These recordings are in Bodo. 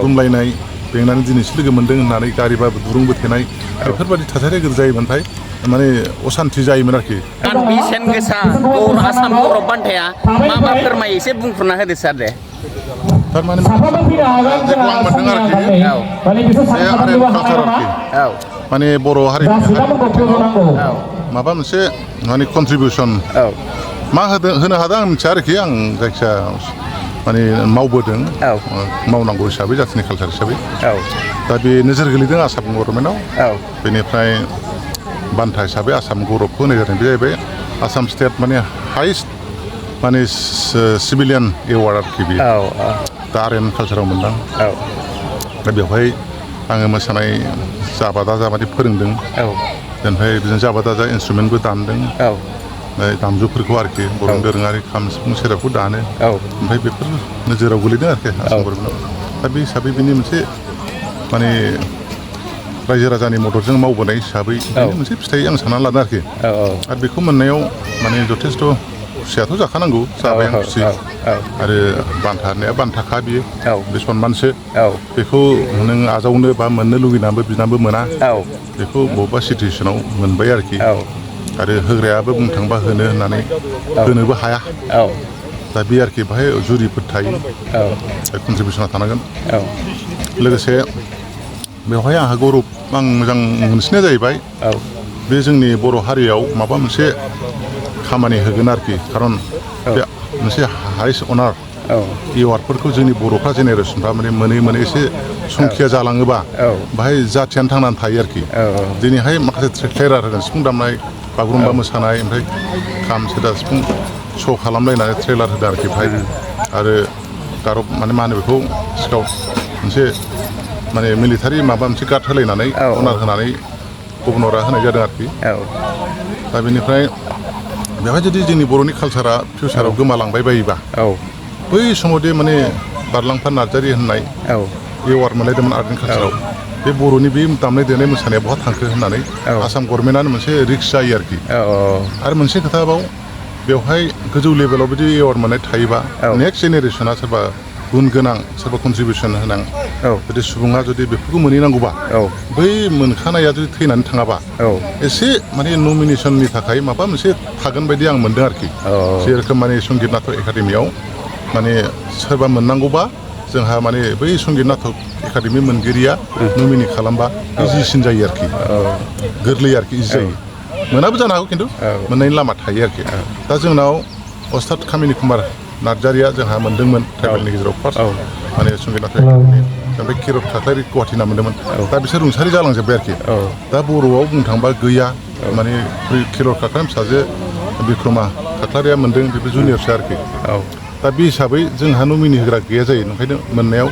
बुंलायनाय बेंनानै दिनैसो लोगो मोन्दों होननानै गारिबाबो दुरुंबो थेनाय बेफोरबायदि थासारिया गोदो जायोमोनथाय माने असान्ति जायोमोन आरोखि। बेसेन गोसा आसाम गौरब बान्थाया मा फोरमायो एसे बुंफोरना होदो सार दे। थारमाने जेखौ आं मोनदों आरोखि बे आर्ट कालचार आरोखि माने बर' हारिनि माबा मोनसे माने कन्ट्रिबिउसन मा होनो हादों आं मिथिया आरोखि आं जायखिया माने मावबोदों मावनांगौ हिसाबै जाथिनि कालचार हिसाबै दा बे नोजोर गोलैदों आसाम गभर्नमेन्टआव बेनिफ्राय बान्था हिसाबै आसाम गौरबखौ होनाय जादों। बे जाहैबाय आसाम स्टेट माने हाइस्ट माने सिभिलियान एवार्ड आरोखि बेयो दा आर्ट कालचाराव मोनदां। दा बेवहाय आङो मोसानाय जाबादा जाबादि फोरोंदों ओमफ्राय बिदिनो जाबादा जा इन्सट्रुमेन्टबो दामदों दामजुफोरखौ आरोखि बर' दोरोङारि खाम सिफुं सेरजाखौ दानो ओमफ्राय बेफोर नोजोराव गोलैदों आरोखि आसाम गभर्नमेन्टआव। दा बे हिसाबै बिनि मोनसे माने रायजो राजानि मददजों मावबोनाय हिसाबै मोनसे फिथाइ आं साननानै लादों आरोखि। आरो बेखौ मोननायाव माने जथेस्थ' खुसियाथ' जाखानांगौ जाबाय आं खुसि आरो बान्था होनाया बान्थाखा बियो बे सनमानसो बेखौ नों आजावनो बा मोननो लुगैनानैबो बिनानैबो मोना बेखौ बबेबा सिटुवेसनाव मोनबाय आरोखि। आरो होग्रायाबो बुंनो थांबा होनो होननानै होनोबो हाया दा बे आरोखि बाहाय जुरिफोर थायो कन्ट्रिबिउसना थानांगोन। लोगोसे बेवहाय आंहा गौरब आं मोजां मोनसिननाया जाहैबाय बे जोंनि बर' हारियाव माबा मोनसे खामानि होगोन आरोखि खारन बे मोनसे हाइस्ट अनार एवार्डफोरखौ जोंनि बर'फ्रा जेनेरेसनफ्रा माने मोनै एसे संखिया जालाङोबा बाहाय जाथियानो थांनानै थायो आरोखि। दिनैहाय माखासे ट्रेलार होगोन सिफुं दामनाय बागुरुम्बा मोसानाय ओमफ्राय खाम सेरजा सिफुं श' खालामलायनानै ट्रेलार होदों आरोखि बाहाय आरो गार' माने मा होनो बेखौ स्काउट मोनसे माने मिलिटारि माबा मोनसे गार्ड होलायनानै अनार होनानै गभर्नरा होनाय जादों आरोखि। दा बेनिफ्राय बेवहाय जुदि जोंनि बर'नि कालसारा फिउचाराव गोमालांबाय बायोबा बै समाव दे माने बारलांफा नार्जारि होननाय एवार्ड मोनलायदोंमोन आर्ट एन्ड कालचाराव बे बर'नि बे दामनाय देनाय मोसानाया बहा थांखो होननानै आसाम गभर्नमेन्टआनो मोनसे रिक्स जायो आरोखि। आरो मोनसे खोथाबाव बेवहाय गोजौ लेभेलाव बिदि एवार्ड मोननाय थायोबा नेक्स्ट जेनेरेसना सोरबा गुन गोनां सोरबा कन्ट्रिबिउसन होनां जुदि सुबुङा जुदि बेफोरखौ मोनहैनांगौबा बै मोनखानाया जुदि थैनानै थाङाबा एसे माने नमिनेसननि थाखाय माबा मोनसे थागोन बायदि आं मोनदों आरोखि। जेरोखोम माने संगित नाटक एकाडेमियाव माने सोरबा मोननांगौबा जोंहा माने बै संगित नाटक एकाडेमि मोनगिरिया नमिनेट खालामबा इजिसिन जायो आरोखि गोरलै आरोखि इजि जायो। मोनाबो जानो हागौ खिन्थु मोननायनि लामा थायो आरोखि। दा जोंनाव अस्ताद कामिनि कुमार नार्जारिया जोंहा मोनदोंमोन ट्राइबेलनि गेजेराव फार्स्ट माने संगित नाटक एकाडेमि ओमफ्राय किरत खाख्लारि गुवाहाटिना मोनदोंमोन। दा बिसोर रुंसारि जालांजोब्बाय आरोखि। दा बर'आव बुंनो थांबा गैया माने किरत खाख्लारिनि फिसाजो बिक्रमा खाख्लारिया मोनदों बेबो जुनियरसो आरोखि। दा बे हिसाबै जोंहा नमिनि होग्रा गैया जायो ओंखायनो मोननायाव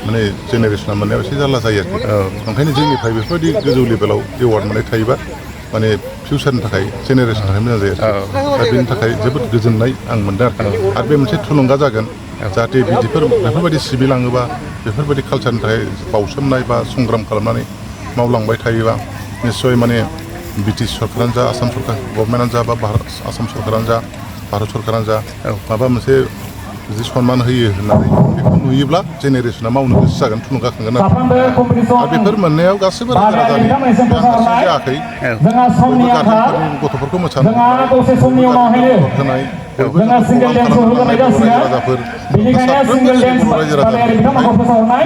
माने जेनेरेसना मोननायाव एसे जारला जायो आरोखि। ओंखायनो जोंनिफ्राय बेफोरबायदि गोजौ लेभेलाव एवार्ड मोननाय थायोबा माने फिउचारनि थाखाय जेनेरेसननि थाखाय मोजां जायो आरोखि। दा बेनि थाखाय जोबोद गोजोननाय आं मोनदों आरोखि। आरो बे मोनसे थुलुंगा जागोन जाहाथे बेफोरबायदि सिबिलाङोबा बेफोरबायदि कालचारनि थाखाय बावसोमनाय बा संग्राम खालामनानै मावलांबाय थायोबा निस्सय माने ब्रिटिश सरकारानो जा आसाम सरकार गभर्नमेन्टआनो जा बा आसाम सरकारानो जा भारत सरकारानो जा माबा मोनसे बिदि सनमान होयो होननानै बेखौ नुयोब्ला जेनेरेसना मावनो गोसो जागोन थुलुंगाखांगोन आरो बेफोर मोननायाव गासैबो रायजो राजानि हारसिं जायाखै बयबो गारजेनफोरनि गथ'फोरखौ मोसानो होनाय बयबो प्रग्राम खालामनाय बर' रायजो राजाफोर साफ्रोमबो जोंनि बर' रायजो राजानि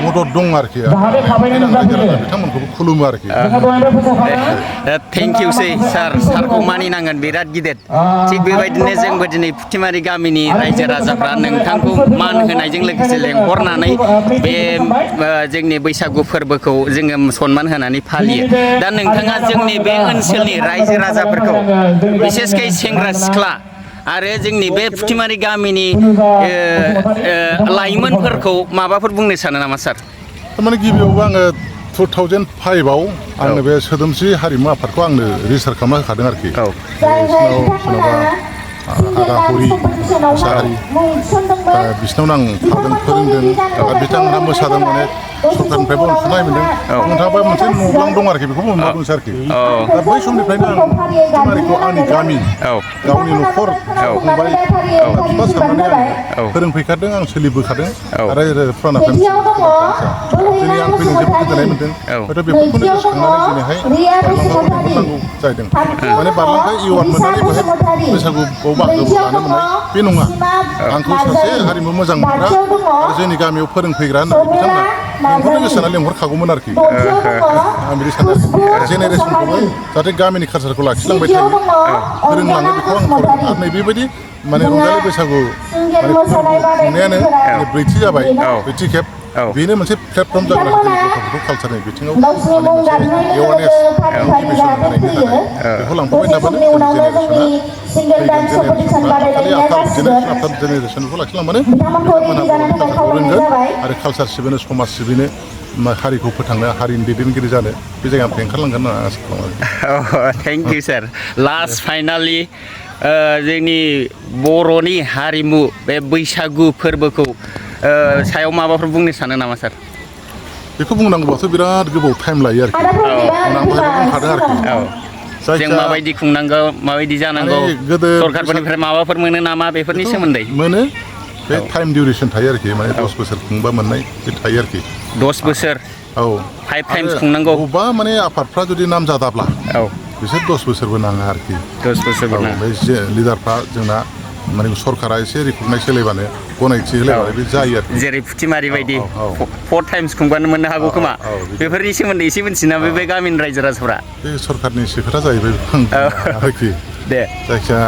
मदद दं आरोखि। रायजो राजा बिथांमोनखौबो खुलुमो आरोखि। थेंक इउसै सारखौ मानिनांगोन बिराद गिदिर। थिग बेबायदिनो जोंबो दिनै पुथिमारि गामिनि रायजो राजाफ्रा नोंथांखौ मान होनायजों लोगोसे लेंहरनानै बे जोंनि बैसागु फोरबोखौ जोङो सनमान होनानै फालियो। दा नोंथाङा जोंनि बे ओनसोलनि रायजो राजाफोरखौ बिसेसकै सेंग्रा सिख्ला आरो जोंनि बे पुथिमारि गामिनि लाइमोनफोरखौ माबाफोर बुंनो सानो नामा सार? थारमाने गिबियावबो आङो 2005आव आंनो बे सोदोमस्रि हारिमु आफादखौ आंनो रेजिस्टार खालामना होखादों आरोखि। सोरनावबा आदा हरि मुसाहारि बिसिनावनो आं थादों फोरोंदों आरो बिथांमोनहा मोसादों माने सरकारनिफ्रायबो अनसुंथाइ मोनदों नोंथाङाबा मोनसे न'बां दं आरोखि बेखौबो मा बुंसै आरोखि दा बै समनिफ्रायनो आं पुथिमारिखौ आंनि गामि गावनि न'खर फंबाय बिफा साननानै आं फोरोंफैखादों आं सोलिबोखादों आरो फुरानाफ्राय दिनै आं फैनो जोबोद गोजोननाय मोनदों हयथ' बेफोरखौनो गोसोखांनानै दिनैहाय बारलांफाखौ लिंहरनांगौ जाहैदों माने बारलांफा एवार्ड मोननानै बेवहाय बैसागुआव बाहागो लानो मोननाय बे नङा आंखौ सासे हारिमु मोजां मोनग्रा आरो जोंनि गामियाव फोरोंफैग्रा होननानै बिथांमोना लेंहरनो गोसो जानानै लेंहरखागौमोन आरोखि आं बिदि सानो जेनेरेसनखौबो जाहाथे गामिनि कालसारखौ लाखिलांबाय थायो फोरोंलाङो बेखौ आं खावलायो आरो नैबेबायदि माने रंजालि बैसागु माने खुंनायानो ब्रैथि जाबाय ब्रैथि खेब बेनो मोनसे प्लेटफर्म जागोन जोंनि गथ'फोरखौ कालसारनि बिथिङाव माने मोनसे एवारनेस मटिभेसन होनायनि थाखाय बेखौ लांफाबाय थाबानो जोंनि जेनेरेसना खालि आफार जेनेरेसनखौ लाखिलांबानो बिथांमोनहा बर'नि कालसारखौ रोंगोन आरो कालसार सिबिनो समाज सिबिनो हारिखौ फोथांनो हारिनि दैदेनगिरि जानो बे जायगानिफ्राय ओंखारलांगोन होनना आसा खालामो thank you sir last finally जोंनि बर'नि हारिमु बे बैसागु फोरबोखौ सायाव माबाफोर बुंनो सानो नामा सार बेखौ बुंनांगौबाथ' बिराद गोबाव टाइम लायो आरोखि आं बुंखादों आरोखि जों माबायदि खुंनांगौ माबायदि जानांगौ सरकारफोरनिफ्राय माबाफोर मोनो नामा बेफोरनि सोमोन्दै मोनो बे टाइम डिउरेसन थायो आरोखि माने 10 बोसोर खुंबा मोननाय बे थायो आरोखि 10 बोसोर औ 5 टाइम्स खुंनांगौ बबेबा माने आफादफ्रा जुदि नाम जादाब्ला बिसोर 10 बोसोरबो नाङा आरोखि 10 बोसोरबो नाङा बे लिडारफ्रा जोंना माने सरकारा एसे रिकगनाइज होलायबानो गनायथि होलायबानो बे जायो आरोखि जेरै पुथिमारि बायदि 4 टाइम्स खुंबानो मोननो हागौ खोमा बेफोरनि सोमोन्दै एसे मिन्थिना बे गामिनि रायजो राजाफ्रा बे सरकारनि खोथा जाहैबाय आरोखि दे जायखिया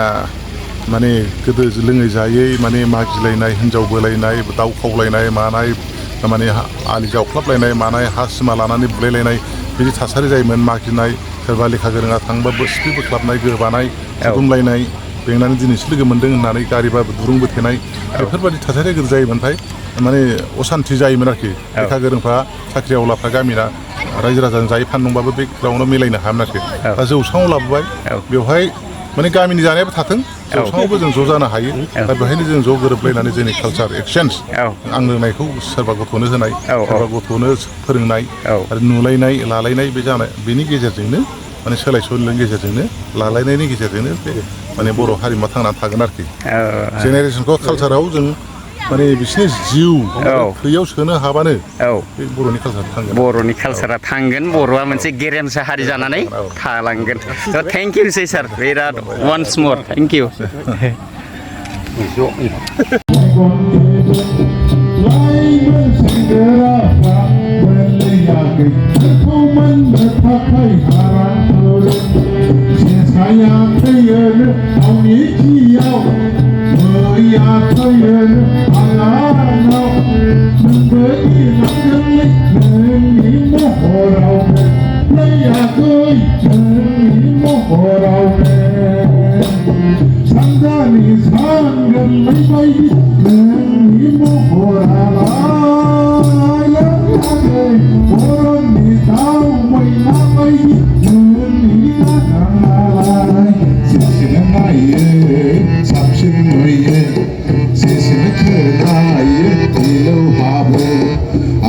माने गोदो लोङै जायै माने मागिलायनाय हिन्जाव बोलायनाय दाउ खावलायनाय मानाय माने आलि जावख्लाबलायनाय मानाय हा सिमा लानानै बुलायलायनाय बिदि थासारि जायोमोन मागिनाय सोरबा लेखा गोरोङा थांबा सिफि बोख्लाबनाय गोबानाय खुदुमलायनाय बेंनानै दिनैसो लोगो मोन्दों होननानै गारिबा दुरुंबो थेनाय बेफोरबायदि थासारिया गोदो जायोमोनथाय माने असान्ति जायोमोन आरोखि लेखा गोरोंफ्रा साख्रि आवलाफ्रा गामिना रायजो राजाजों जायै फानदोंबाबो बे ग्राउन्डआव मिलायनो हायामोन आरोखि दा जौस्राङाव लाबोबाय बेवहाय माने गामिनि जानायाबो थाथों जौस्राङावबो जों ज' जानो हायो दा बेहायनो जों ज' गोरोबलायनानै जोंनि कालचार एक्सचेन्ज आं रोंनायखौ सोरबा गथ'नो होनाय सोरबा गथ'नो फोरोंनाय आरो नुलायनाय लालायनाय बे जानाय बेनि गेजेरजोंनो माने सोलाय सोल'नि गेजेरजोंनो लालायनायनि गेजेरजोंनो बे माने बर' हारिमुवा थांनानै थागोन आरोखि जेनेरेसनखौ कालचाराव जों माने बिसोरनि जिउ थैयाव सोनो हाबानो बे बर'नि कालसारा थांगोन बर'नि कालसारा थांगोन बर'आ मोनसे गेरेमसा हारि जानानै थालांगोन थेंक इउ सै सार बिराद वान्स मर thank you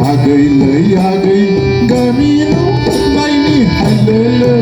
Agay, agay, gamino, ay ni halele.